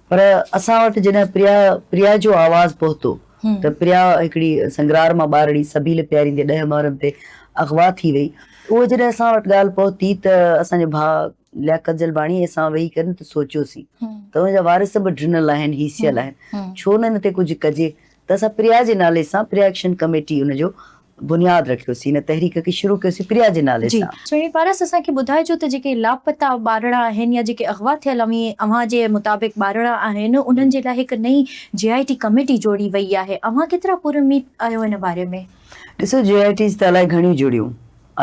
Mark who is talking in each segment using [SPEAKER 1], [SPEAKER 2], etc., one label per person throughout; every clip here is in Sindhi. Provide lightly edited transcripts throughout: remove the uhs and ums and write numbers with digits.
[SPEAKER 1] پر اسان وٽ جڏهن پريا پريا جو آواز پهتو ته پريا هڪڙي سنگرار مان ٻارڙي سبيل پياريندي ڏهه محرم تي اغوا ٿي وئي. اهو جڏهن اسان وٽ ڳالهه پهتي ته اسان جو ڀاء لياقت جلباڻي اسان ويهي ڪري ته سوچيوسين ته ان جا وارث به ڊنل آهن هيسيل آهن ڇو نه ان تي ڪجهه ڪجي ته اسان پريا جي نالي سان پريا ايڪشن ڪميٽي ان جو بنياد رکيوسين ان تحريڪ کي شروع ڪيوسين پريا جي نالي
[SPEAKER 2] جي
[SPEAKER 1] سان.
[SPEAKER 2] سهڻي پارس اسان کي ٻڌائجو ته جيڪي لاپتا ٻارڙا آهن يا جيڪي اغوا ٿيل اوهين اوهان جي مطابق ٻارڙا آهن انهن جي لاء هڪ نئين جي آء ٽي ڪميٽي جوڙي وئي آهي اوهان ڪيترا پراميد آهيو ان باري ۾؟
[SPEAKER 1] ڏسو جي آء ٽيز ته الائي گهڻيون جڙيون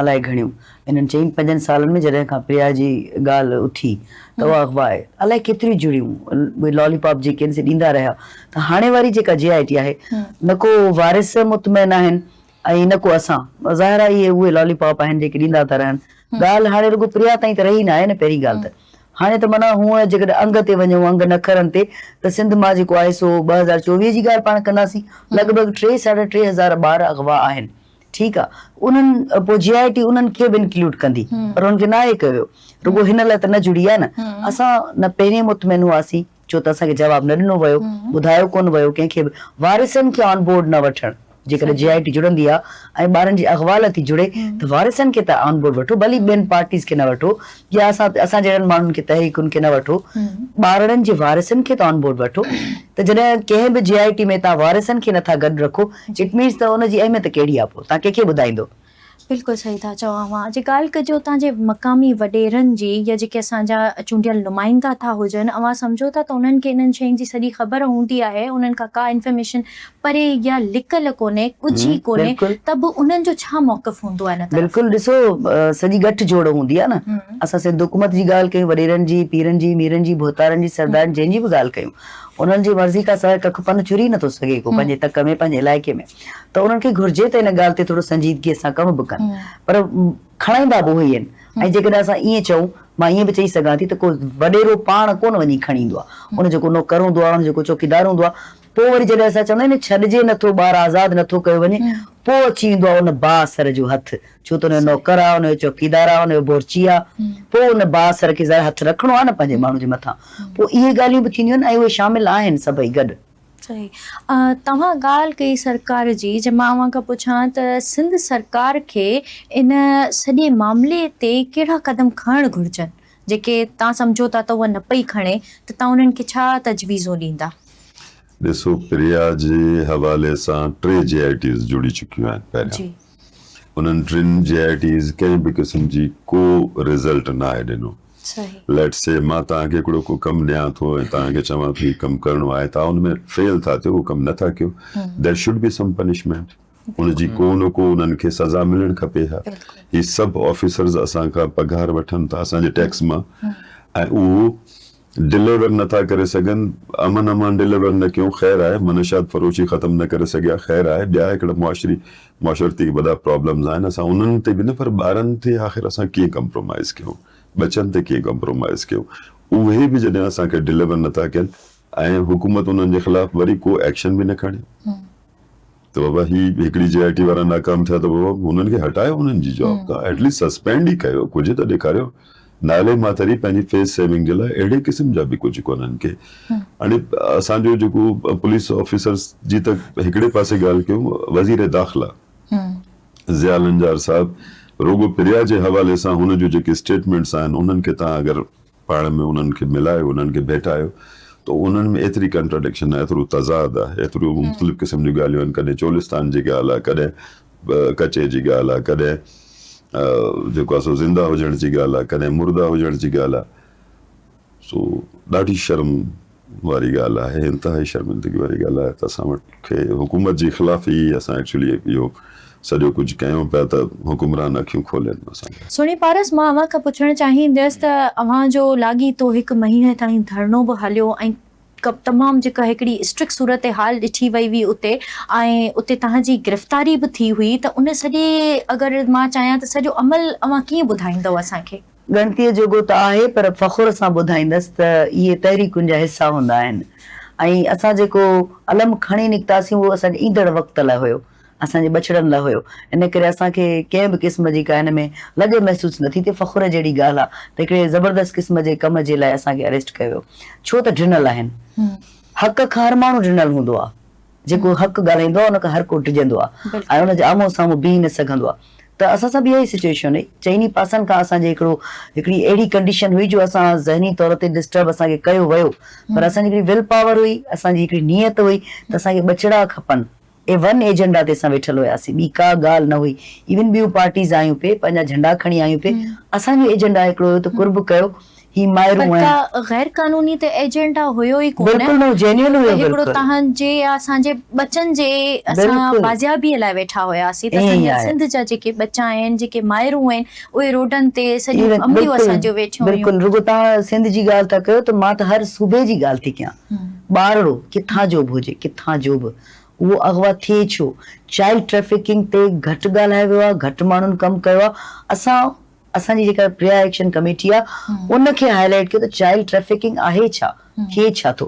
[SPEAKER 1] الائي گهڻيون انهن چئن پنجن سالن ۾ جڏهن کان پريا جي ڳالهه اٿي ته اها اغوا آهي الائي ڪيتريون جڙيون اهي لالي پاپ جيڪي آهن سي ڏيندا رهيا ته هاڻي واري جيڪا جي آء ٽي آهي نه ڪو وارث مطمئن آهن ۽ نه ڪو اسان ظاهر آهي اهي اهي لالي پاپ آهن جيڪي ڏيندا ٿا رهن ڳالهه هاڻي رڳو پريا تائين ته رهي نه آهي نه پهرين ڳالهه ته هاڻي ته معنيٰ هونء جيڪڏهن انگ تي وڃون انگ نکرن تي ته سنڌ مان جيڪو آهي سو 2024 جي ڳالهه پاڻ ڪنداسين لڳ ڀڳ ٽي ساڍا ٽي هزار ٻار اغوا آهن ٺيڪ آ انهن پوء جي آء ٽي انهن کي به انڪلوڊ ڪندي پر انهن کي ناهي ڪيو ويو رڳو هن لاء ته نه جڙي آ نه اسان نه پهرين مطمئن هئاسين ڇو ته اسان کي جواب نه ڏنو ويو ٻڌايو ڪونه ويو ڪنهن کي به وارثن کي آن بورڊ نه وٺڻ جيڪڏهن جي آء ٽي جڙندي آ ۽ ٻارن جي اغوا لاء ٿي جڙي ته وارثن کي ته آن بورڊ وٺو ڀلي ٻين پارٽيز کي نه وٺو يا اسان اسان جهڙن ماڻهن کي تحريڪن کي نه وٺو ٻارڙن جي وارثن کي ته آن بورڊ وٺو ته جڏهن ڪنهن به جي آء ٽي ۾ توهان وارثن کي نٿا گڏ رکو it means ته ان جي اهميت ڪهڙي آ پوء توهان ڪنهن کي ٻڌائيندو.
[SPEAKER 2] بلڪل صحيح ٿا چئو اوهان. جي ڳالهه ڪجي اتان جي مقامي وڏيرن جي يا جيڪي اسان جا چونڊيل نمائندا ٿا هجن اوهان سمجهو ٿا ته انهن کي انهن شين جي سڄي خبر هوندي آهي انهن کان ڪا انفرميشن پري يا لڪل ڪونهي ڳجهي ڪونهي
[SPEAKER 1] بلڪل.
[SPEAKER 2] ته به انهن جو ڇا موقف هوندو آهي ان طرف.
[SPEAKER 1] بلڪل ڏسو سڄي ڳٺ جوڙ هوندي آ نه اسان سنڌ حڪومت جي ڳالهه ڪيون وڏيرن جي پيرن جي ميرن جي ڀوتارن جي سردارن جنهن جي به ڳالهه ڪيون انهن جي مرضي کان سواء ڪک پن چري نٿو سگهي ڪو پنهنجي تڪ ۾ پنهنجي علائقي ۾ ته انهن کي گهرجي ته ان ڳالهه تي ٿورو سنجيدگيء سان ڪم به ڪن پر کڻائيندا به اهي ئي آهن ۽ جيڪڏهن اسان ائين چئون مان ائين به چئي سگهان ٿي ته ڪو وڏيرو پاڻ ڪونه وڃي کڻي ايندو آهي ان جو ڪو نوڪر هوندو آهي ان جو ڪو چوڪيدار هوندو آهي پوء وري جڏهن اسان چوندا آهيون نه ڇڏجي نٿو ٻار آزاد نٿو ڪيو وڃي پوء اچي ويندو آهي ان بااثر جو هٿ ڇو ته ان جو نوڪر آهي ان جو چوڪيدار آهي ان جو بورچي آهي پوء ان بااثر کي ظاهر هٿ رکڻو آهي نه پنهنجي ماڻهو جي مٿان پوء اهي ڳالهيون به ٿينديون آهن ۽ اهي شامل آهن سڀئي گڏ.
[SPEAKER 2] صحيح توهان ڳالهه ڪئي سرڪار جي جي مان اوهان کان پڇان ته سنڌ سرڪار کي ان سڄي معاملي تي ڪهڙا قدم کڻڻ گهرجن جيڪي توهان سمجهو ٿا ته اها نه پئي کڻي ته توهان انهن کي ڇا تجويزون ڏيندا؟
[SPEAKER 3] ڏسو پريا جي حوالي سان ٽي جي آء ٽيز جڙي چڪيون آهن پهريان انهن ٽن جي آء ٽيز ڪنهن به قسم جي ڪو رزلٽ ناهي ڏنو ليٽس سي مان توهان کي هڪڙو ڪو ڪم ڏيان ٿو ۽ توهان کي چوان ٿو هي ڪم ڪرڻو آهي توهان ان ۾ فيل ٿا ٿيو اهو ڪم نه ٿا ڪيو there should be some punishment ان جي ڪو نه ڪو انهن کي سزا ملڻ کپي ها هي سڀ آفيسرز اسان کان پگهار وٺن ٿا اسان جي ٽيڪس مان ۽ اهو ڊليور نه ٿا ڪري سگهن امن امان ڊليور نه ڪيون خير آهي منشيات فروشي ختم نه ڪري سگهيا خير آهي ٻيا هڪڙا معاشري معاشرتي وڏا پرابلمز آهن اسان انهن تي به نه پر ٻارن تي آخر اسان ڪيئن ڪمپرومائز ڪيون ٻچن تي ڪيئن ڪمپرومائز ڪيون اهي به جڏهن اسان کي ڊليور نه ٿا ڪن ۽ حڪومت انهن جي خلاف وري ڪو ايڪشن به نه کڻي ته بابا هي هڪڙي جي آء ٽي وارا ناڪام ٿيا ته بابا هنن کي هٽايو انهن جي جاب تان ايٽ ليسٽ سسپينڊ ئي ڪيو ڪجهه ته ڏيکاريو نالي ماتر ئي پنهنجي فيس سيونگ جي لاء اهڙي قسم جا به ڪجهه ڪونهن ڪي هاڻي اسان جو جيڪو پوليس آفيسرس جي ته هڪڙي پاسي ڳالهه ڪيون وزير داخلا ضياء لنجار صاحب رڳو پريا جي حوالي سان هن جون جيڪي اسٽيٽمينٽس آهن انهن کي تان اگر پاڻ ۾ انهن کي ملايو، انهن کي ڀيٽايو ته انهن ۾ ايتري ڪنٽراڊڪشن آهي، ايترو تضاد آهي، ايتريون مختلف قسم جون ڳالهيون آهن، ڪڏهن چولستان جي ڳالهه آهي، ڪڏهن ڪچي جي ڳالهه آهي، ڪڏهن جيڪو آهي سو زنده هجڻ جي ڳالهه آهي، ڪڏهن مرده هجڻ جي ڳالهه آهي. سو ڏاڍي شرم واري ڳالهه آهي، انتهائي شرمندگي واري ڳالهه آهي ته اسان وٽ کي حڪومت جي خلاف ئي اسان ايڪچولي اهو سڄو ڪجهه ڪيون پيا ته حڪمران اکيون کولين اسان جون.
[SPEAKER 2] سهڻي پارس مان اوهان کان پڇڻ چاهينديس ته اوهان جو لاڳيتو هڪ مهيني تائين ڌرڻو به هليو ۽ تمام جيڪا هڪڙي اسٽرڪٽ صورتحال ڏٺي وئي هئي اتي ۽ اتي توهان جي گرفتاري به ٿي هئي ته ان سڄي اگر مان چاهيان ته سڄو عمل اوهان ڪيئن ٻڌائيندؤ اسان کي؟
[SPEAKER 1] ڳڻتيء جوڳو ته آهي پر فخر سان ٻڌائيندس ته اهي تحريڪن جا حصا هوندا آهن ۽ اسان جيڪو علم کڻي نڪتاسين اهو اسان جي ايندڙ وقت لاء هيو. اسان جي ٻچڙن لاء هيو. ان ڪري اسان کي ڪنهن به قسم جي ڪا ان ۾ لڄ محسوس نه ٿي ٿئي، فخر جهڙي ڳالهه آ ته هڪڙي زبردست قسم جي ڪم جي لاء اسان کي اريسٽ ڪيو ويو. ڇو ته ڊنل آهن. حق کان هر ماڻهو ڊنل هوندو آ. جيڪو حق ڳالهائيندو آ ان کان هر ڪو ڊڄندو آ ۽ ان جي آمهون سامهون بيهي نه سگهندو آ. ته اسان سان به اها ئي سچوئيشن هئي. چئني پاسن کان اسان جي هڪڙو هڪڙي اهڙي ڪنڊيشن هئي جو اسان ذهني طور تي ڊسٽرب اسان کي ڪيو ويو پر اسان جي هڪڙي will power هئي، اسان جي هڪڙي نيت هئي ته اسان کي ٻچڙا کپن. اي ون ايجنڊا تي اسان ويٺل هياسين، ٻي ڪا ڳالهه نه هئي. ايون ٻيون پارٽيز آيون پئي، پنهنجا جهنڊا کڻي آيون پئي، اسان جو ايجنڊا هڪڙو هيو ته قرب ڪيو، هي مائرون
[SPEAKER 2] پر
[SPEAKER 1] آهن.
[SPEAKER 2] ڪا غير قانوني ته ايجنڊا هيو ئي ڪونه.
[SPEAKER 1] بلڪل نه هو، جينيئن
[SPEAKER 2] هيو
[SPEAKER 1] بلڪل.
[SPEAKER 2] هڪڙو تهان جي يا اسان جي ٻچن جي اسان بازيابيء لاء ويٺا هياسين ته اسان جا سنڌ جا جيڪي ٻچا آهن، جيڪي مائرون آهن، اهي روڊن تي سڄيون امڙيون اسان جون ويٺيون هيون.
[SPEAKER 1] بلڪل رڳو توهان سنڌ جي ڳالهه ٿا ڪيو ته مان ته هر صوبي جي ڳالهه ٿي ڪيان. ٻارڙو ڪٿان جو به هجي، ڪٿان جو به، اهو اغوا ٿئي ڇو؟ چائلڊ ٽريفڪنگ تي گهٽ ڳالهايو ويو آهي، گهٽ ماڻهن ڪم ڪيو آهي. اسان اسان جي جيڪا پريا ايڪشن ڪميٽي آهي ان کي هائي لائيٽ ڪيو ته چائلڊ ٽريفڪنگ آهي ڇا؟ ٿئي ڇا ٿو؟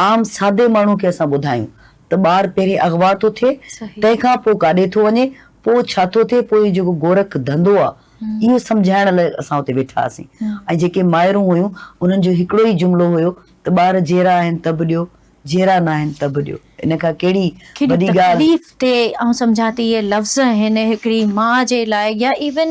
[SPEAKER 1] عام سادي ماڻهو کي اسان ٻڌايون ته ٻار پهرين اغوا ٿو ٿئي، تنهن کان پوء ڪاڏي ٿو وڃي، پوء ڇا ٿو ٿئي، پوء اهو جيڪو گورک ڌنڌو آهي اهو سمجهائڻ لاء اسان اتي ويٺا هئاسين ۽ جيڪي مائرون هيون انهن جو هڪڙو ئي جملو هيو ته ٻار جيئرا آهن ته به ڏيو، جيئرا ناهن ته به ڏيو. ان کان ڪهڙي
[SPEAKER 2] ڪيڏي
[SPEAKER 1] وڏي ڳالهه.
[SPEAKER 2] تڪليف تي آئون سمجهان ٿي اهي لفظ آهن هڪڙي ماء جي لاء يا ايون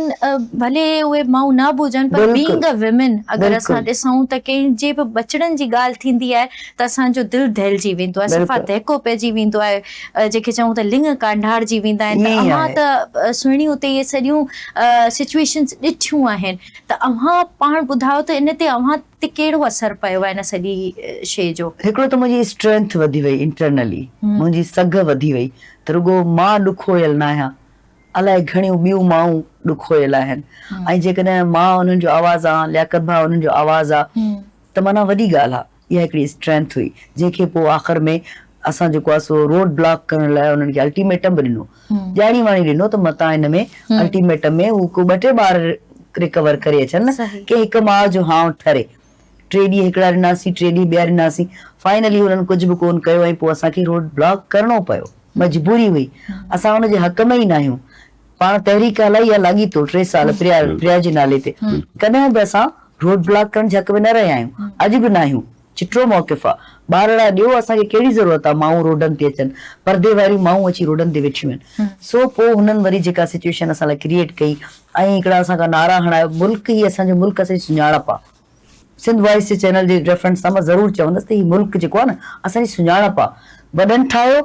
[SPEAKER 2] ڀلي اهي مائون نه به هجن پر بينگ ا ويمن اگر اسان ڏسون ته ڪنهن جي به ٻچڙن جي ڳالهه ٿيندي آهي ته اسان جو دل دهلجي ويندو آهي صفا دهڪو پئجي ويندو آهي جنهن کي چئون ته لڱ ڪانڍارجي ويندا آهن ته اوهان ته سهڻي اتي اهي سڄيون سچويشنز ڏٺيون آهن ته اوهان پاڻ ٻڌايو ته ان تي اوهان تي ڪهڙو اثر پيو آهي ان سڄي شيء جو؟
[SPEAKER 1] هڪڙو ته منهنجي اسٽرينٿ وڌي وئي انٽرنلي منهنجي سگهه وڌي وئي ته رڳو مان ڏکويل ناهيان الائي گهڻيون ٻيون مائون ڏکويل آهن ۽ جيڪڏهن مان انهن جو آواز آهيان لياقت ڀاء انهن جو آواز آ ته معنيٰ وڏي ڳالهه آ اها هڪڙي اسٽرينٿ هئي جنهن کي پوء آخر ۾ اسان جيڪو آ سو روڊ بلاڪ ڪرڻ لاء انهن کي الٽيميٽم به ڏنو ڄاڻي واڻي ڏنو ته متان ان ۾ الٽيميٽم ۾ هو ڪو ٻه ٽي ٻار ريڪور ڪري اچن نه ڪنهن هڪ ماء جو هانء ٺري. ٽي ڏينهن هڪڙا ڏناسين ٽي ڏينهن ٻيا ڏناسين فائنلي هنن ڪجهه به ڪونه ڪيو ۽ پوء اسان کي روڊ بلاڪ ڪرڻو پيو مجبوري هئي اسان ان جي حق ۾ ئي ناهيون پاڻ تحريڪ هلائي آ لاڳيتو ٽي سال پريا پريا جي نالي تي ڪڏهن به اسان روڊ بلاڪ ڪرڻ جي حق ۾ نه رهيا آهيون اڄ به ناهيون چٽو موقف آ. ٻارڙا ڏيو اسان کي ڪهڙي ضرورت آ مائون روڊن تي اچن. پردي واريون مائون اچي روڊن تي ويٺيون آهن. سو پوء هنن وري جيڪا سچوئيشن اسان لاء ڪريئيٽ ڪئي ۽ هڪڙا اسان کان نعرا هڻايو ملڪ هي اسان جو ملڪ اسان جي سڃاڻپ آ. سنڌ وائيس جي چينل جي ريفرنس سان مان ضرور چوندس ته هي ملڪ جيڪو آ نه اسان جي سڃاڻپ آ. وڏن ٺاهيو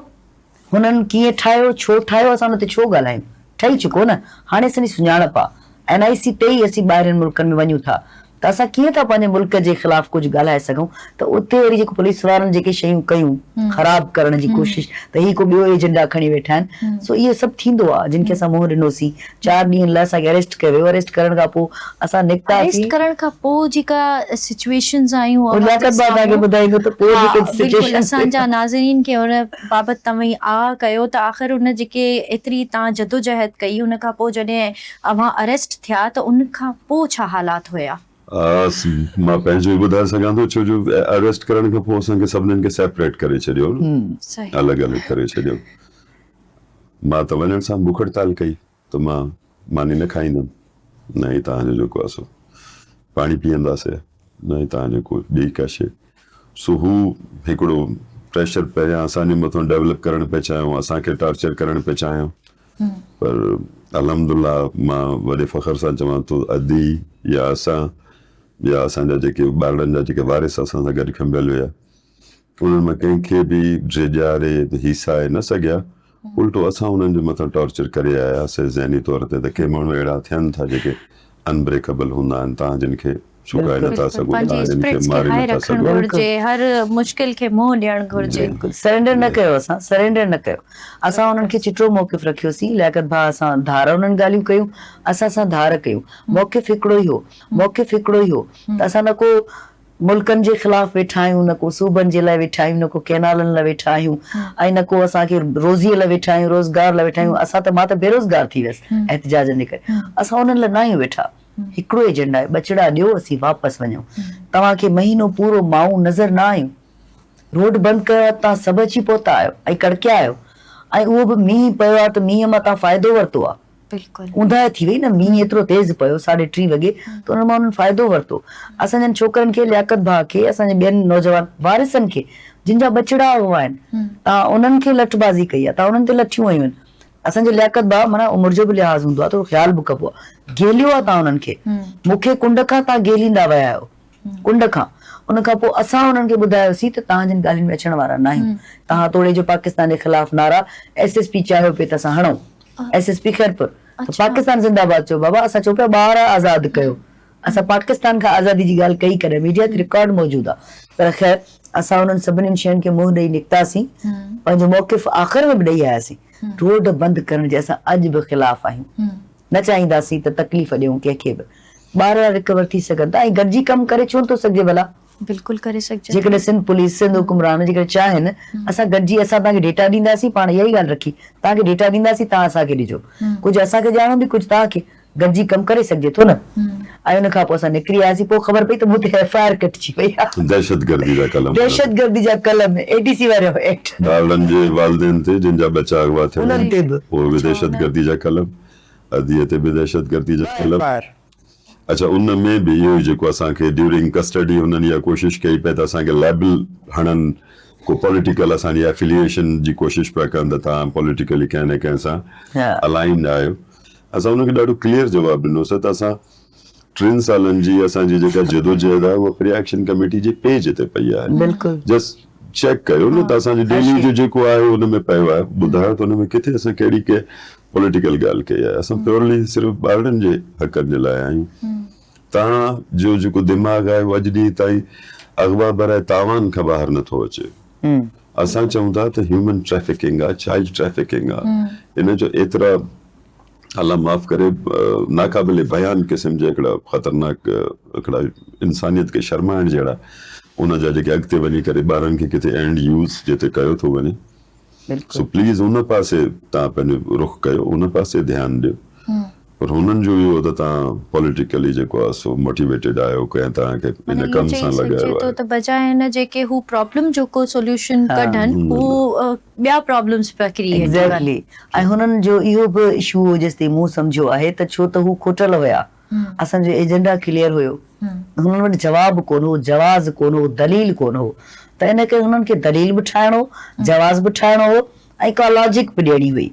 [SPEAKER 1] هنن ڪيئن ٺاهيو، ڇو ٺاهيو، اسان ان تي ڇو ڳالهايون؟ ٺهي چڪو نه، هاڻي اسان جي سڃاڻپ آ. اين آء سي تي ئي اسين ٻاهرين ملڪن ۾ وڃون ٿا ته اسان ڪيئن ٿا پنهنجي ملڪ جي خلاف ڪجهه ڳالهائي سگهون ته اتي وري جيڪو پوليس وارن جيڪي شيون ڪيون خراب ڪرڻ جي ڪوشش ته هي ڪو ٻيو ايجنڊا کڻي ويٺا آهن سو اهو سڀ ٿيندو آ جن کي اسان منهن ڏنوسين چار ڏينهن لاء اسان کي اريسٽ ڪيو ويو اريسٽ ڪرڻ کان پوء اسان نڪتاسين.
[SPEAKER 2] اريسٽ ڪرڻ کان پوء جيڪا سچويشنز آيون
[SPEAKER 1] اوهان جي لياقت ڀاء توهان کي ٻڌائيندو ته پوء جيڪي
[SPEAKER 2] ها بلڪل اسان جا ناظرين کي ان بابت توهين آگاهه ڪيو ته آخر ان جيڪي ايتري توهان جدوجهد ڪئي ان کان پوء جڏهن اوهان اريسٽ ٿيا ته ان کان پوء ڇا حالات هيا؟
[SPEAKER 3] مان پنهنجو ئي ٻڌائي سگهان ٿو ڇو جو اريسٽ ڪرڻ کان پوء اسان کي سڀنين کي سيپريٽ ڪري ڇڏيو نه الڳ الڳ ڪري ڇڏيو مان ته وڃڻ سان بک هڙتال ڪئي ته مان ماني نه کائيندم نه ئي توهان جو جيڪو آهي سو پاڻي پيئنداسي نه ئي توهان جو ڪو ٻي ڪا شيء. سو هو هڪڙو پريشر پهريان اسان جي مٿان ڊيولپ ڪرڻ پئي چاهيو اسان کي ٽارچر ڪرڻ پئي چاهيو پر الحمدلله مان وڏي فخر سان چوان ٿو ادي يا اسان يا اسان جا جيڪي ٻارڙن جا جيڪي وارث اسان سان گڏ کنڀيل هيا انهن مان ڪنهن کي به ڊيڄاري هيسائي نه سگهيا، الٽو اسان انهن جي مٿان ٽارچر ڪري آياسين ذهني طور تي ته ڪي ماڻهو اهڙا ٿين ٿا جيڪي ان بريڪبل هوندا آهن، توهان جن کي چڪائي نه ٿا سگهو،
[SPEAKER 2] پنهنجي
[SPEAKER 3] توهان جن کي
[SPEAKER 2] اسپرٽس کي
[SPEAKER 3] ماري
[SPEAKER 2] هاء
[SPEAKER 3] نه ٿا
[SPEAKER 2] رکڻ
[SPEAKER 3] سگهو.
[SPEAKER 2] گهرجي، هر مشڪل کي منهن ڏيڻ گهرجي.
[SPEAKER 1] بلڪل سرينڊر نه ڪيو اسان سرينڊر نه ڪيو اسان انهن کي چٽو موقف رکيوسين لياقت ڀاء اسان ڌار انهن ڳالهيون ڪيون اسان سان ڌار ڪيون موقف هڪڙو ئي هو موقف هڪڙو ئي هو ته اسان نه ڪو ملڪن جي خلاف ويٺا آهيون، نه ڪو صوبن جي لاء ويٺا آهيون، نه ڪو ڪئنالن لاء ويٺا آهيون ۽ نه ڪو اسان کي روزيء لاء ويٺا آهيون، روزگار لاء ويٺا آهيون، اسان ته مان ته بيروزگار ٿي ويس احتجاجن جي ڪري، اسان انهن لاء ناهيون ويٺا، هڪڙو ايجنڊا آهي ٻچڙا ڏيو اسين واپس وڃون، توهان کي مهينو پورو مائون نظر نه آيون، روڊ بند ڪيو آهي توهان سڀ اچي پهتا آهيو ۽ ڪڙڪيا آهيو ۽ اهو به مينهن پيو آهي ته مينهن مان توهان فائدو ورتو آهي.
[SPEAKER 2] بلڪل.
[SPEAKER 1] اونداهه ٿي وئي نه، مينهن ايترو تيز پيو ساڍي ٽين وڳي ته ان مان انهن فائدو ورتو. اسان جن ڇوڪرن کي، لياقت ڀاء کي، اسان جي ٻين نوجوان وارثن کي جن جا ٻچڙا اغوا آهن، توهان انهن کي لٺبازي ڪئي آهي، توهان انهن تي لٺيون هنيون آهن. اسان جو لياقت ڀاء معنيٰ عمر جو به لحاظ هوندو آهي، ٿورو خيال به ڪبو آهي. گهيليو آهي توهان انهن کي. مون کي ڪنڊ کان توهان گهيليندا ويا آهيو. ڪنڊ کان. ان کان پوء اسان انهن کي ٻڌايوسين ته توهان جن ڳالهين ۾ اچڻ وارا ناهيون. توهان توڙي جو پاڪستان جي خلاف نعرا ايس ايس پي چاهيو پئي ته اسان هڻون. ايس ايس پي خيرپور ته پاڪستان زنده آباد چيو بابا اسان چئون پيا ٻار آزاد ڪيو. اسان پاڪستان کان آزادي جي ڳالهه ڪئي ڪڏهن ميڊيا تي رڪارڊ موجود آ. پر خير اسان انهن سڀني شين کي منهن ڏئي نڪتاسين. پنهنجو موقف آخر ۾ به ڏئي آياسين. روڊ بند ڪرڻ جي اسان اڄ به خلاف آهيون. نه چاهينداسين ته تڪليف ڏيون ڪنهن کي به. ٻارڙا رڪور ٿي سگهن ٿا ۽ گڏجي ڪم ڪري ڇو نٿو سگهجي ڀلا؟
[SPEAKER 2] بلڪل ڪري سگهجي ٿو.
[SPEAKER 1] جيڪڏهن سنڌ پوليس، سنڌ حڪمران جيڪڏهن چاهين اسان گڏجي اسان توهان کي ڊيٽا ڏينداسين پاڻ اها ئي ڳالهه رکي توهان کي ڊيٽا ڏينداسين توهان اسان کي ڏجو ڪجهه اسان کي ڄاڻ هوندي ڪجهه توهان کي گڏجي ڪم ڪري سگهجي ٿو نه ۽ ان کان پوء اسان نڪري آياسين پوء خبر پئي ته مون تي ايف I R ڪٽجي وئي آهي.
[SPEAKER 3] دهشتگردي جا قلم
[SPEAKER 1] دهشتگردي جا قلم اي ٽي سي وارو ايڪٽ.
[SPEAKER 3] ٻارڙن جي والدين تي جن جا ٻچا اغوا ٿيل
[SPEAKER 1] انهن تي به.
[SPEAKER 3] اهي به دهشتگردي جا قلم. اديء تي به دهشتگردي جا قلم. اڇا ان ۾ به اهو ئي جيڪو اسان کي ڊيورنگ ڪسٽڊي هنن اها ڪوشش ڪئي پئي ته اسان کي ليبل هڻن ڪو پوليٽيڪل اسان جي افيليئيشن جي ڪوشش پيا ڪن ته توهان پوليٽيڪلي ڪنهن نه ڪنهن سان الائنڊ آهيو. اسان انهن کي ڏاڍو ڪليئر جواب ڏنو سي ته اسان ٽن سالن جي اسان جي جيڪا جدوجهد آهي اها پري ايڪشن ڪميٽي جي پيج تي پئي آهي.
[SPEAKER 1] بلڪل.
[SPEAKER 3] جسٽ چيڪ ڪيو نه ته اسان جي ڊيلي جو جيڪو آهي ان ۾ پيو آهي ٻڌايو ته ان ۾ ڪٿي اسان ڪهڙي ڪي پوليٽيڪل ڳالهه ڪئي آهي اسان پيورلي صرف ٻارڙن جي حقن جي لاء آهيون. توهان جو جيڪو دماغ آهي اهو اڄ ڏينهن تائين اغوا براء تاوان کان ٻاهر نٿو اچي. اسان چئون ٿا ته هيومن ٽريفڪنگ آهي چائلڊ ٽريفڪنگ آهي ان جو ايترا الله معاف ڪري ناقابل بيان قسم جا هڪڙا خطرناڪ هڪڙا انسانيت کي شرمائڻ جهڙا ان جا جيڪي اڳتي وڃي ڪري ٻارن کي ڪٿي اينڊ يوز جتي ڪيو ٿو وڃي سو پليز ان پاسي تان پنهنجو رخ ڪيو ان پاسي ڌيان ڏيو پر هنن جو اهو ته توهان پوليٽيڪلي جيڪو آهي سو موٽيويٽيڊ آهيو ڪنهن توهان کي ان ڪم سان لڳايو آهي.
[SPEAKER 2] ته بجاء ان جي ڪي هو پرابلم جو ڪو سوليوشن ڪڍن هو ٻيا پرابلمز پيا ڪريئيٽ ڪن.
[SPEAKER 1] ايگزيڪٽلي ۽ هنن جو اهو به اشو هو جيستائين مون سمجهيو آهي ته ڇو ته هو کوٽل هيا اسان جو ايجنڊا ڪليئر هيو هنن وٽ جواب ڪونه هو جواز ڪونه هو دليل ڪونه هو ته ان ڪري هنن کي دليل به ٺاهڻو هو جواز به ٺاهڻو هو ۽ ڪا لاجڪ به ڏيڻي هئي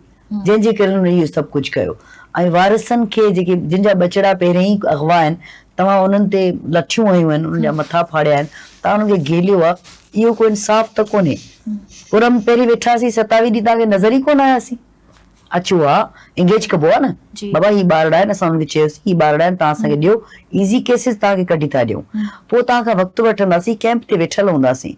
[SPEAKER 1] جنهن جي ڪري هن اهو سڀ ڪجهه ڪيو ۽ وارثن کي جيڪي جن جا ٻچڙا پهرين ئي اغوا آهن توهان انهن تي لٺيون هنيون آهن انهن جا مٿا ڦاڙيا آهن توهان انهن کي گهيليو آهي اهو ڪو انصاف ته ڪونهي پرم پهرين ويٺاسين ستاويهه ڏينهن توهان کي نظر ئي ڪونه آياسين اچو ها انگيج ڪبو آهي نه بابا هي ٻارڙا آهن اسان انهن کي چيوسين هي ٻارڙا آهن توهان اسان کي ڏيو ايزي ڪيسز توهان کي ڪڍي ٿا ڏيون پوء توهان کان وقت وٺنداسين ڪيمپ تي ويٺل هونداسين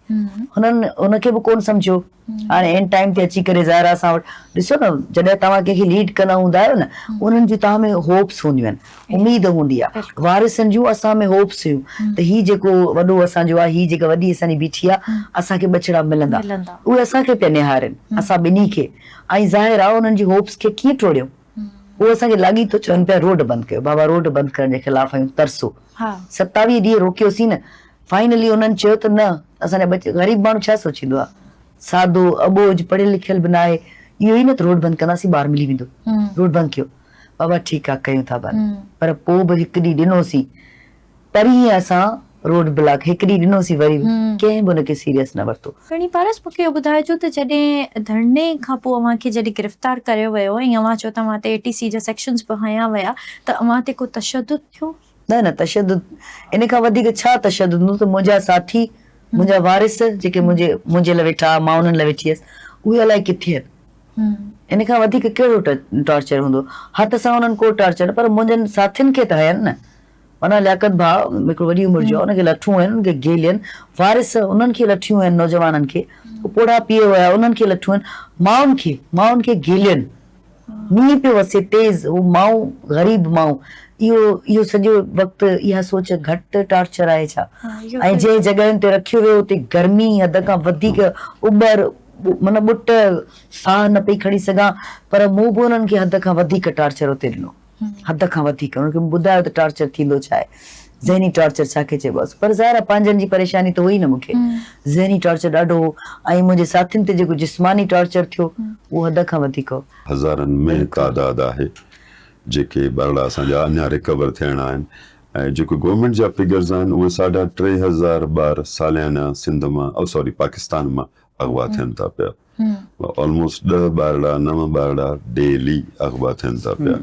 [SPEAKER 1] هنن ان کي به ڪونه سمجهيو هاڻي عين ٽائيم تي اچي ڪري ظاهر آهي اسان وٽ ڏسو نه جڏهن توهان ڪنهن کي ليڊ ڪندا هوندا آهيو نه انهن جون توهان ۾ هوپس هونديون آهن اميد هوندي آهي وارثن جون اسان ۾ هوپس هيون ته هي جيڪو وڏو اسان جو آهي هي جيڪا وڏي اسان جي بيٺي آهي اسان کي ٻچڙا ملندا اهي اسان کي پيا نهارين اسان ٻنهي کي ۽ ظاهر آهي انهن جي هوپس کي ڪيئن ٽوڙيون هو اسان کي لاڳيتو چون پيا روڊ بند ڪيو بابا روڊ بند ڪرڻ جي خلاف آهيون ترسو 27 ڏينهن روڪيوسين نه فائنلي انهن چيو ته نه اسان جا ٻچا غريب ماڻهو ڇا سوچيندو آهي سادو اٻوجهه پڙهيل لکيل به ناهي اهو ئي نه ته روڊ بند ڪنداسين ٻار ملي ويندو روڊ بند ڪيو بابا ٺيڪ آهي ڪيون ٿا بند پر پوء به هڪ ڏينهن ڏنوسين پرينء اسان روڊ بلاڪ هڪ ڏينهن ڏنوسين وري به ڪنهن به ان کي سيريس نه ورتو.
[SPEAKER 2] راڻي پارس مون کي اهو ٻڌائجو ته جڏهن ڌرڻي کان پوء اوهان کي جڏهن گرفتار ڪريو ويو ۽ اوهان چيو ته اوهان تي اي ٽي سي جا سيڪشنز به هنيا ويا ته اوهان تي ڪو تشدد ٿيو؟
[SPEAKER 1] نه نه تشدد ان کان وڌيڪ ڇا تشدد هوندو ته منهنجا ساٿي منهنجا وارث جيڪي منهنجي منهنجي لاء ويٺا ها مان انهن لاء ويٺي هيس اهي الائي ڪٿي آهن ان کان وڌيڪ ڪهڙو ٽارچر هوندو هٿ سان انهن ڪو ٽارچر نه پر منهنجن ساٿين کي ته هنين نه معنيٰ لياقت ڀاء هڪڙو وڏي عمر جو آهي ان کي لٺون هنيون ان کي گهيلين وارث انهن کي لٺيون هنيون نوجوانن کي پوڙها پيء هيا انهن کي لٺيون هنيون مائن کي مائن کي گهيلين مينهن پيو وسي تيز هو مائون غريب مائون اهو اهو سڄو وقت اها سوچ گهٽ ٽارچر آهي ڇا ۽ جنهن جڳهين تي رکيو ويو اتي گرمي حد کان وڌيڪ اٻر معنيٰ ٻٽ ساهه نه پئي کڻي سگهان پر مون به انهن کي حد کان وڌيڪ ٽارچر اتي ڏنو حد کان وڌيڪ انهن کي مون ٻڌايو ته ٽارچر ٿيندو ڇا آهي. ذهني ٽارچر ڇا کي چئبو آهي پر ظاهر آهي پنهنجن جي پريشاني ته هئي نه مون کي ذهني ٽارچر ڏاڍو هو ۽ منهنجي ساٿين تي جيڪو جسماني ٽارچر ٿيو اهو حد کان وڌيڪ هو.
[SPEAKER 3] هزارن ۾ تعداد آهي جيڪي ٻارڙا اسان جا اڃا ريڪور ٿيڻا آهن ۽ جيڪو گورنمينٽ جا فگرز آهن اهي ساڍا 3000 ٻار ساليانه سنڌ مان او سوري پاڪستان مان اغوا ٿين ٿا پيا. آلموسٽ ڏهه ٻارڙا نو ٻارڙا ڊيلي اغوا ٿين ٿا پيا.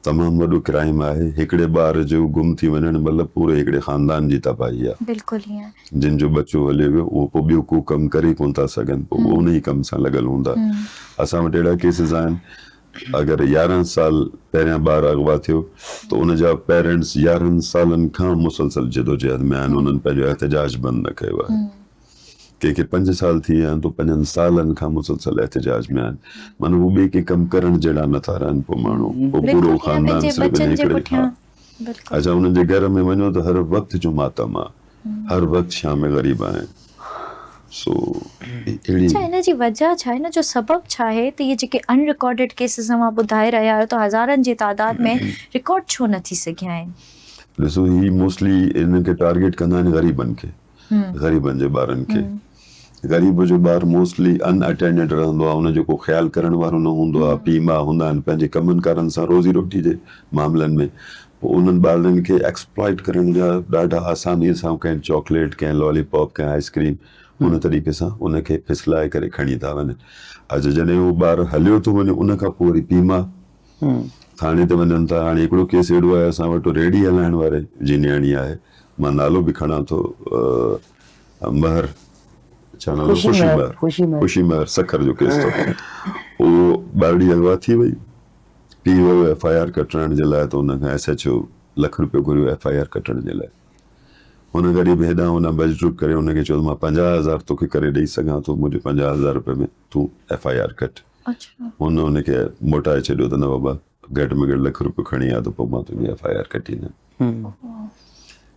[SPEAKER 3] تمام وڏو ڪرائيم آهي. هڪڙي ٻار جو گم ٿي وڃڻ مطلب پوري هڪڙي خاندان جي تباهي آهي.
[SPEAKER 2] بلڪل ائين.
[SPEAKER 3] جن جو ٻچو هليو ويو اهو پوء ٻيو ڪو ڪم ڪري ڪونه ٿا سگهن پوء اهو ان ئي ڪم سان لڳل هوندا. اسان وٽ اهڙا ڪيسز آهن اگر 11 سال پهريان ٻار اغوا ٿيو ته ان جا پيرنٽس 11 سالن کان مسلسل جدوجهد ۾ آهن انهن پنهنجو احتجاج بند نه ڪيو آهي. ڪنهن کي پنج سال ٿي ويا آهن ته پنجن سالن کان مسلسل احتجاج ۾ آهن معنيٰ هو ٻئي ڪي ڪم ڪرڻ جهڙا نٿا رهن پوء ماڻهو پوء پورو خاندان صرف ان هڪڙي ها اڇا انهن جي گهر ۾ وڃو ته هر وقت جو ماتم آهي هر وقت شام غريب آهن سو اهڙي
[SPEAKER 2] اڇا ان جي وجه ڇا آهي ان جو سبب ڇا آهي ته اهي جيڪي ان رڪارڊيڊ ڪيسز اوهان ٻڌائي رهيا آهيو ته هزارن جي تعداد ۾ رڪارڊ ڇو نه ٿي سگهيا آهن.
[SPEAKER 3] ڏسو هي موسٽلي انهن کي ٽارگيٽ ڪندا آهن غريبن کي غريبن جي ٻارن کي. غريب جو ٻار موسٽلي ان اٽينڊڊ رهندو آهي، ان جو ڪو خيال ڪرڻ وارو نه هوندو آهي، پيء ماء هوندا آهن پنهنجي ڪمن ڪارن سان روزي روٽي جي معاملن ۾ پوء انهن ٻارڙن کي ايڪسپلائٽ ڪرڻ جا ڏاڍا آساني سان ڪنهن چاڪليٽ ڪنهن لالي پاپ ڪنهن آئس ڪريم ان طريقي سان ان کي ڦسلائي ڪري کڻي ٿا وڃن. اڇا جڏهن اهو ٻار هليو ٿو وڃي ان کان پوء وري پيء ماء ٿاڻي تي وڃن ٿا. هاڻي هڪڙو ڪيس اهڙو آهي اسان وٽ ريڙهي هلائڻ واري جي نياڻي آهي مان نالو به کڻان ٿو مهر ڇا نالو خوشي مهر خوشي مهر سکر جو ڪيس اٿو اهو ٻارڙي اغوا ٿي وئي پيء ويو ايف I R ڪٽرائڻ جي لاء ته ان کان ايس ايڇ او لک روپيو گهريو ايف I R ڪٽڻ جي لاء هن غريب هيڏانهن هوڏانهن ڀڄ ڊوڙ ڪري هن کي چيو ته مان 50,000 توکي ڪري ڏئي سگهان ٿو منهنجي 50,000 روپئي ۾ تون ايف I R ڪٽ. هن ان کي موٽائي ڇڏيو ته نه بابا گهٽ ۾ گهٽ لک روپيو کڻي آ ته پوء مان تنهنجي ايف I R ڪٽيندم.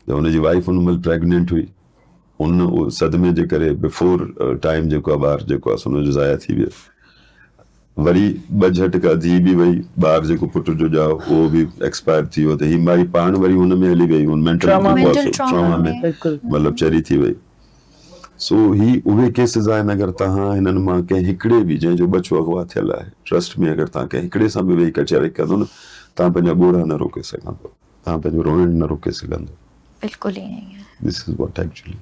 [SPEAKER 3] ته هن جي وائيف ان مهل پريگننٽ هئي. ان صدمي جي ڪري بفور ٽائيم جيڪو آ ٻار جيڪو آ سو ان جو ضايع ٿي ويو. وري ٻه جهٽڪا ڌيء به وئي، ٻار جيڪو پٽ جو ڄائو اهو به ايڪسپائر ٿي ويو ته هي مائي پاڻ وري ان ۾ هلي وئي ان مينٽل ٽراما ۾ مطلب چري ٿي وئي. سو هي اهي ڪيسز آهن اگر توهان هنن مان ڪنهن هڪڙي به جنهن جو ٻچو اغوا ٿيل آهي ٽرسٽ ۾ اگر توهان ڪنهن هڪڙي سان به ويهي ڪچهري ڪندو نه توهان پنهنجا ڳوڙها نه روڪي سگهندو توهان پنهنجو روئڻ نه روڪي سگهندو.
[SPEAKER 2] بلڪل ائين ئي آهي.
[SPEAKER 3] This is what actually.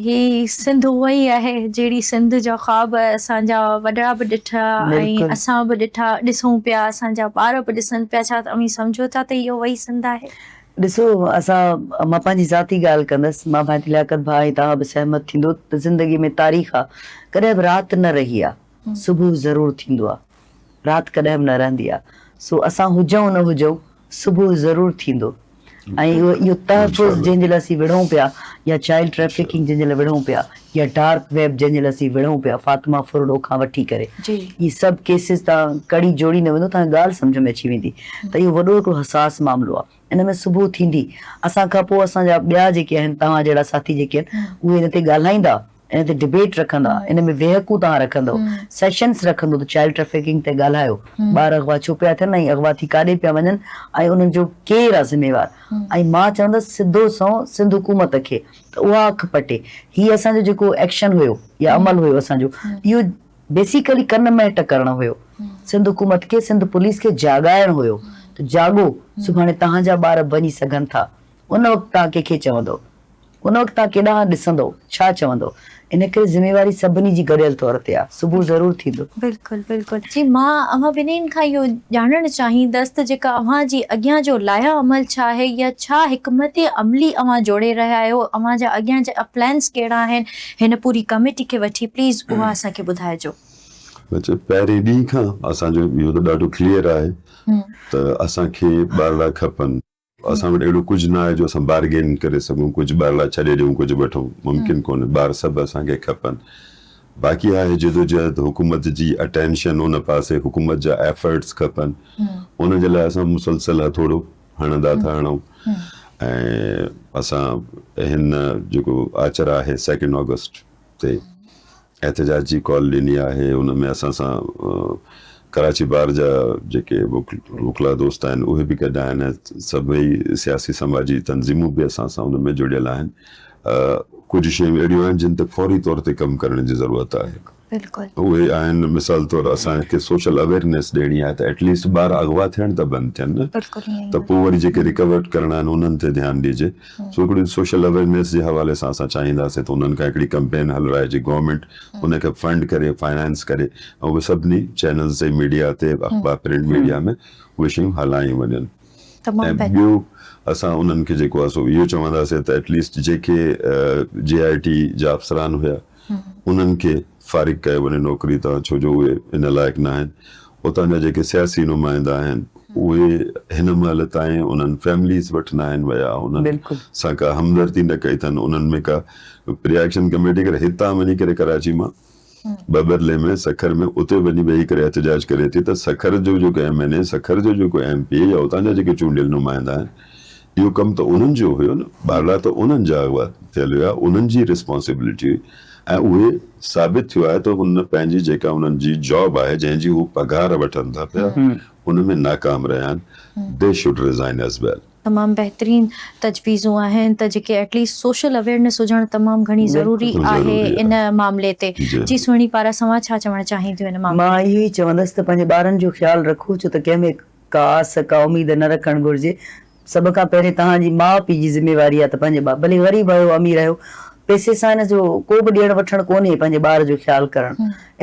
[SPEAKER 2] هي سنڌ اها ئي آهي جهڙي سنڌ جا خواب اسان جا وڏڙا به ڏٺا ۽ اسان به ڏٺا ڏسون پيا اسان جا ٻار به ڏسن پيا ڇا اوهين سمجهو ٿا ته اهو اها ئي سنڌ آهي؟
[SPEAKER 1] ڏسو اسان مان پنهنجي ذاتي ڳالهه ڪندس مان ڀائي لياقت ڀاء ۽ توهان به سهمت ٿيندو ته زندگي ۾ تاريخ آ ڪڏهن به رات نه رهي آ صبح ضرور ٿيندو آ رات ڪڏهن به نه رهندي آ سو اسان هجون نه هجون صبح ضرور ٿيندو ۽ اهو اهو تحفظ جنهن جي لاء اسين وڙهون پيا يا چائلڊ ٽريفڪنگ جنهن جي لاء وڙهون پيا يا ڊارڪ ويب جنهن جي لاء اسين وڙهون پيا فاطمه ڦرڙو کان وٺي ڪري اهي سڀ ڪيسز تان ڪڙي جوڙي نه ويندو تان ڳالهه سمجهه ۾ اچي ويندي ته اهو وڏو هڪڙو حساس معاملو آ ان ۾ صبح ٿيندي اسان کان پوء اسان جا ٻيا جيڪي آهن توهان جهڙا ساٿي جيڪي آهن اهي ان تي ڳالهائيندا ان تي ڊبيٽ رکندا ان ۾ ويهڪون توهان رکندو سيشنس رکندو ته چائلڊ ٽريفڪنگ تي ڳالهايو ٻار اغوا ڇو پيا ٿين ۽ اغوا ٿي ڪاڏي پيا وڃن ۽ انهن جو ڪير آ ذميوار ۽ مان چوندس سڌو سنئون سنڌ حڪومت کي ته اها اک پٽي هي اسان جو جيڪو ايڪشن هيو يا عمل هيو اسان جو اهو بيسيڪلي ڪن مهٽ ڪرڻ هيو. سنڌ حڪومت کي سنڌ پوليس کي جاڳائڻ هيو ته جاڳو سڀاڻي توهان جا ٻار به وڃي سگهن ٿا. ان وقت توهان ڪنهن کي چوندؤ؟ ان وقت توهان ڪيڏانهن ڏسندؤ؟ ڇا چوندؤ؟ ان ڪري ذميواري سڀني جي گڏيل طور تي آ. صبح ضرور ٿيندو.
[SPEAKER 2] بلڪل بلڪل جي مان اوهان ٻنهين کان اهو ڄاڻڻ چاهيندس ته جيڪا اوهان جي اڳيان جو لائحه عمل ڇا آهي يا ڇا حڪمت عملي اوهان جوڙي رهيا آهيو اوهان جا اڳيان جا پلانس ڪهڙا آهن هن پوري ڪميٽي کي وٺي پليز اها اسان کي ٻڌائجو.
[SPEAKER 3] اچا پهرين ڏينهن کان اسان جو اهو ته ڏاڍو ڪليئر آهي ته اسان کي ٻارڙا کپن اسان وٽ اهڙو ڪجهه نه آهي جو اسان بارگين ڪري سگهون ڪجهه ٻارڙا ڇڏي ڏيون ڪجهه وٺون ممڪن ڪونهي ٻار سڀ اسان کي کپن باقي آهي جدوجهد حڪومت جي اٽينشن ان پاسي حڪومت جا ايفرٽس کپن ان جي لاء اسان مسلسل هٿوڙو هڻندا ٿا هڻون ۽ اسان هن جيڪو آچر آهي سيڪنڊ آگسٽ تي احتجاج جي ڪال ڏني آهي ان ۾ اسان سان ڪراچي بار جا جيڪي وڪلا دوست آهن اهي به گڏ آهن ۽ سڀئي سياسي سماجي تنظيمون به اسان سان ان ۾ جڙيل آهن. ڪجهه شيون اهڙيون آهن جن تي فوري طور تي ڪم ڪرڻ جي ضرورت آهي. اهي آهن مثال طور اسان کي سوشل اويئرنيس ڏيڻي آهي ته ايٽليسٽ ٻار اغوا ٿيڻ ته بند ٿين نه ته پوء وري جيڪي ريڪور ڪرڻا آهن انهن تي ڌيان ڏجي. سو هڪڙي سوشل اويئرنيس جي حوالي سان اسان چاهينداسين ته انهن کان هڪڙي ڪمپين هلرائجي گورنمينٽ ان کي فنڊ ڪري فائنانس ڪري ۽ اهي سڀني چينلز تي ميڊيا تي اخبار پرنٽ ميڊيا ۾ اهي شيون هلايون وڃن ۽ ٻيو اسان انهن کي جيڪو آهي سو اهو چونداسين ته ايٽليسٽ جيڪي جي آء ٽي جا افسران هيا انهن کي فارغ ڪيو وڃي نوڪري تان ڇو جو اهي ان لائق نه آهن. اتان جا جيڪي سياسي نمائندا آهن اهي هن مهل تائين انهن فيمليز وٽ ناهن ويا انهن سان ڪا همدردي نه ڪئي اٿن انهن ۾ ڪا پري ايڪشن ڪميٽي ڪري هتان وڃي ڪري ڪراچي مان ٻٻرلي ۾ سکر ۾ اتي وڃي ويهي ڪري احتجاج ڪري ٿي ته سکر جو جيڪو ايم اين اي سکر جو جيڪو ايم پي اي يا اتان جا جيڪي چونڊيل نمائندا آهن اهو ڪم ته انهن جو هيو نه، ٻارڙا ته انهن جا اغوا ٿيل هيا، انهن جي ريسپانسبلٽي هئي ۽ اهي ثابت ٿيو آهي ته هن پنهنجي جيڪا انهن جي جاب آهي جنهن جي هو پگهار وٺن ٿا پيا ان ۾ ناڪام رهيا آهن، they should resign as well.
[SPEAKER 2] تمام بهترين تجويزون آهن ته جيڪي ايٽ ليسٽ سوشل اويئرنيس هجڻ تمام گهڻي ضروري آهي ان معاملي تي. جي سهڻي پارس اوهان ڇا چوڻ چاهينديون ان معاملي
[SPEAKER 1] تي؟ مان اهو ئي چوندس ته پنهنجي ٻارن جو خيال رکو ڇو ته ڪنهن ۾ ڪا آس ڪا اميد نه رکڻ گهرجي. سڀ کان پهرين توهان جي ماء پيء جي ذميواري آهي ته پنهنجي ٻار ڀلي غريب آهيو امير آهيو پئسي سان ان جو ڪو به ڏيڻ وٺڻ ڪونهي پنهنجي ٻار جو خيال ڪرڻ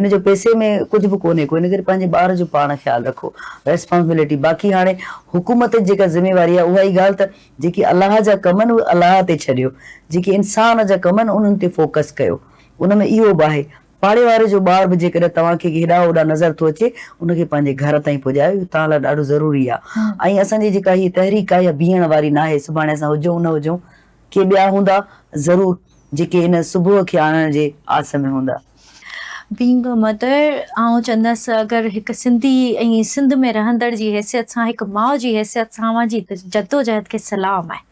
[SPEAKER 1] ان جو پئسي ۾ ڪجهه به ڪونهي ڪو ان ڪري پنهنجي ٻار جو پاڻ خيال رکو ريسپانسبلٽي باقي هاڻي حڪومت جي جيڪا ذميواري آهي اها ئي ڳالهه ته جيڪي الله جا ڪم آهن اهي الله تي ڇڏيو جيڪي انسان جا ڪم آهن انهن تي فوڪس ڪيو ان ۾ اهو به آهي پاڙي واري جو ٻار به جيڪڏهن توهان کي هيڏانهن هوڏانهن نظر ٿو اچي، ان کي پنهنجي گهر تائين پڄايو، اهو توهان لاء ڏاڍو ضروري آهي. ۽ اسان جي جيڪا هيء تحريڪ آهي، اها بيهڻ واري ناهي. سڀاڻي اسان هجون نه هجون، ڪي ٻيا هوندا ضرور، جيڪي ان صبح کي آڻڻ جي آس ۾ هوندا.
[SPEAKER 2] بينگ ا مدر، آئون چوندس اگر هڪ سنڌي ۽ سنڌ ۾ رهندڙ جي حيثيت سان، هڪ ماء جي حيثيت سان اوهان جي جدوجهد کي سلام آهي.